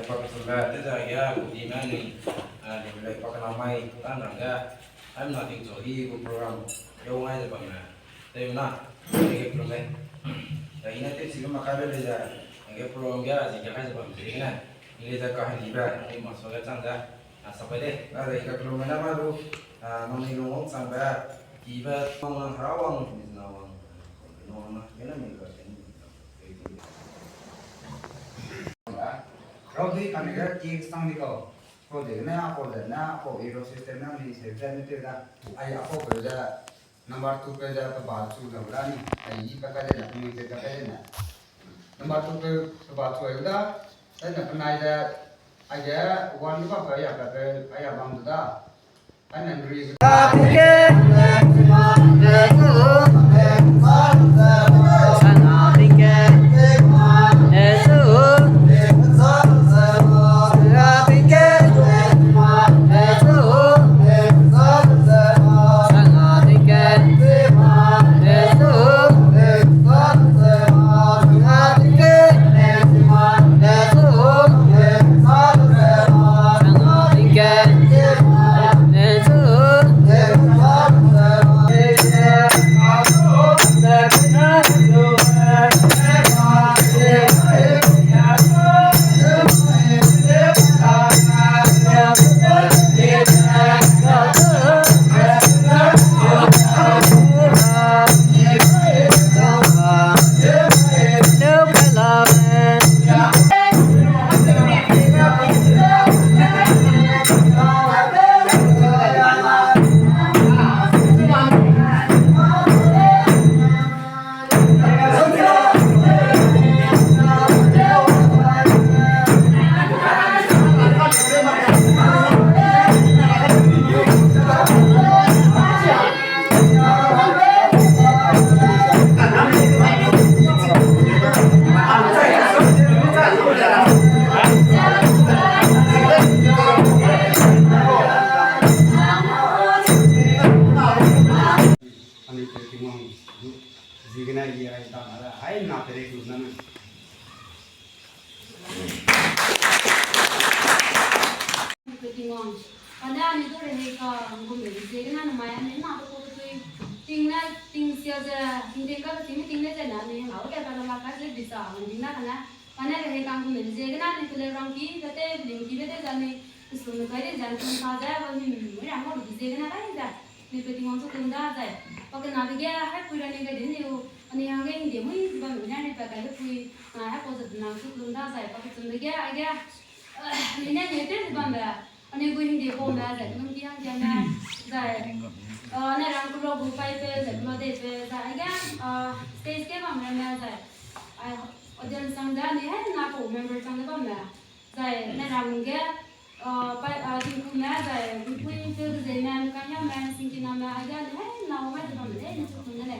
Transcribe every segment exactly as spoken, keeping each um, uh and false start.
Pakechumbe, teza ge, kudi me ni, a, di le pakena mai, tan rang ge, am na ting cho di gu program, yo ngai de bam me, te na, te ge program le. Da ina te si ma ka le le da, ge program ge, a, zi ge kai de bam, te ne, ni le da ka ni be, ni ma so ge chang da, a, sa pai de, na da i ka program na ma du, a, nang ni long chang be, ki be, nang nang hera wang, ni na wang, nang na, ye na ni ka, ni na. Rau dui kane ge ki sang di kau. Kau de ne, apau de ne, apau hero system ne, ni se ze ne te da. Ai apau pe ze number two pe ze pe ba chu da da ni. Ai i pe ka de ne, pe ni pe ka de ne. Number two pe pe ba chu ai da. Ai ne pe nai de. Ai ge one ni ba pe ya pe pe ai ya bam da. Anui pe Tingwang du ziegene i ai dang a da, hai na pe rei ku na ne. Pe Tingwang, pa ne anui du rehei ka ngum le ziegene namai anui na pe ku tui. Ting ne, ting sia ze, ting ting ka ting ting ne ze na anui na o ke pa na ma ka ze bisa ngum na ka na. Pa ne rehei ka ngum le ziegene anui pe le rang ki, pe te ling ki pe te ze anui, pe sum ne kai de ze anui sa ze, ba ni mi ra mo le ziegene kai ze. Ni pe Tingwang chu kelum da zai. Pakenabe ge, hai pui ra ni ge din liu. Anui hangge hingde mui zi bam lu ne ni pe kai be pui. Na hai pau ze nang chu kelum da zai. Pakechumbe ge, ai ge. Ni ne ni te zi bambe. Anui gu hingde pau me zai kelum ki hangge me. Zai. Ah, ne rang kulo gu pai pe, zai kulo de pe, zai ai ge. Ah, stage ge bam re me zai. Ai, audience sang da ni hai na pau member sang de bam me. Zai, ne rang ge, ah, pai, ah, tingku me, zai, mpui, pil ze me, mkanya me, singkina me, agia ne, hai, na, o, mai, ze bam, le, ne, chu, ne, le.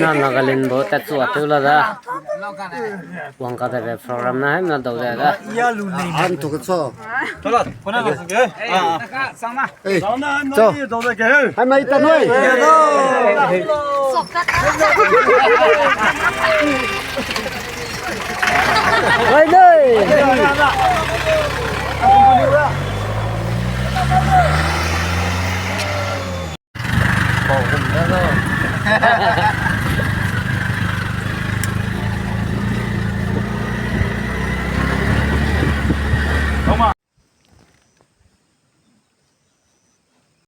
Na Nagaland bo tat chua teu la da. Wang ka da be program na hem na dau da da. An tu ke cho. Ei, cho. Hai mai ta noi.